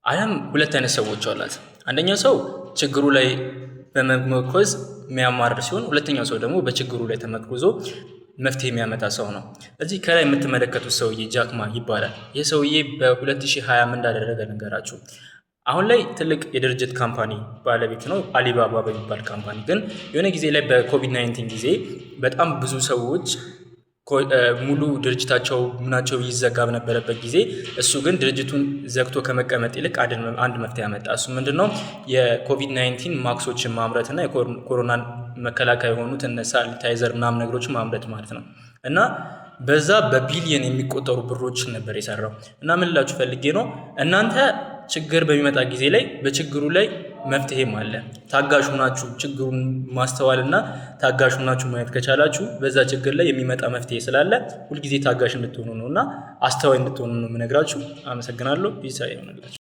ዓለም ሁለት አይነት ሰዎች አሏት። አንደኛው ሰው ችግሩ ላይ በመመርኮዝ የሚያማርር ሲሆን፣ ሁለተኛው ሰው ደግሞ በችግሩ ላይ ተመርኩዞ መፍትሄ የሚያመጣ ሰው ነው። እዚህ ከላይ የምትመለከቱት ሰውዬ ጃክ ማ ይባላል። ይህ ሰውዬ በ2020 ምን እንዳደረገ ልንገራችሁ። አሁን ላይ ትልቅ የድርጅት company ባለቤት ነው፣ አሊባባ በሚባል company። ግን የሆነ ጊዜ ላይ በኮቪድ-19 ጊዜ በጣም ብዙ ሰዎች ሙሉ ድርጅታቸው ምናቸው ይዘጋ በነበረበት ጊዜ እሱ ግን ድርጅቱን ዘግቶ ከመቀመጥ ይልቅ አንድ መፍትሄ ያመጣ። እሱ ምንድነው? የኮቪድ-19 ማክሶችን ማምረት እና የኮሮናን መከላከያ የሆኑት እነ ሳኒታይዘር ምናምን ነገሮችን ማምረት ማለት ነው። እና በዛ በቢሊየን የሚቆጠሩ ብሮችን ነበር የሰራው። እና ምን ልላችሁ ፈልጌ ነው፣ እናንተ ችግር በሚመጣ ጊዜ ላይ በችግሩ ላይ መፍትሄም አለ። ታጋሽ ሆናችሁ ችግሩን ማስተዋልና ታጋሽ ሆናችሁ ማየት ከቻላችሁ በዛ ችግር ላይ የሚመጣ መፍትሄ ስላለ ሁልጊዜ ታጋሽ እንድትሆኑ ነው እና አስተዋይ እንድትሆኑ ነው የምነግራችሁ። አመሰግናለሁ። Peace ይሆንላችሁ።